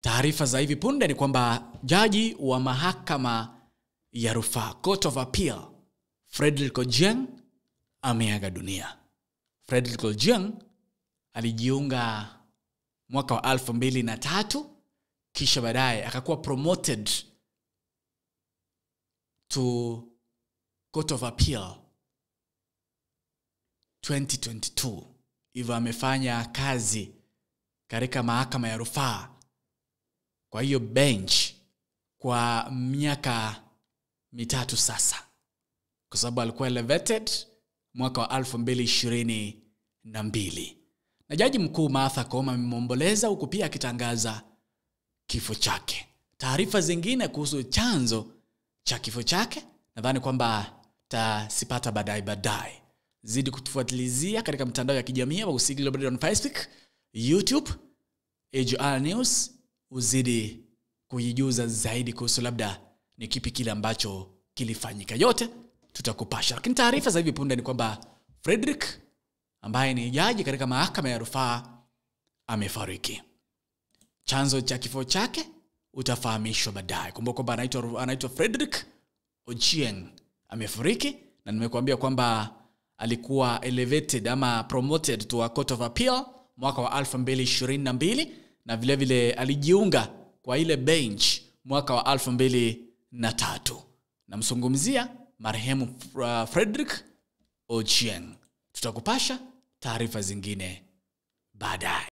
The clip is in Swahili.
Taarifa za hivi punde ni kwamba jaji wa mahakama ya rufaa, Court of Appeal, Fredrick Ochieng ameaga dunia. Fredrick Ochieng alijiunga mwaka wa 2003, kisha baadaye akakuwa promoted to Court of Appeal 2022. Hivyo amefanya kazi katika mahakama ya rufaa kwa hiyo bench kwa miaka 3 sasa, kwa sababu alikuwa elevated mwaka wa 2022. Na jaji mkuu Martha Koome amemwomboleza huku pia akitangaza kifo chake. Taarifa zingine kuhusu chanzo cha kifo chake nadhani kwamba tasipata baadaye. Zidi kutufuatilizia katika mtandao ya kijamii wa Gusii Global on Facebook, YouTube, AGR News, uzidi kujijuza zaidi kuhusu labda ni kipi kile ambacho kilifanyika. Yote tutakupasha. Lakini taarifa za hivi punde ni kwamba Fredrick ambaye ni jaji katika mahakama ya rufaa amefariki. Chanzo cha kifo chake utafahamishwa baadaye. Kumbuka kwamba anaitwa Fredrick Ochieng, amefariki, na nimekuambia kwamba alikuwa elevated ama promoted to a Court of Appeal mwaka wa 2022, na vile vile alijiunga kwa ile bench mwaka wa 2003. Namzungumzia marehemu Fredrick Ochieng. Tutakupasha taarifa zingine baadaye.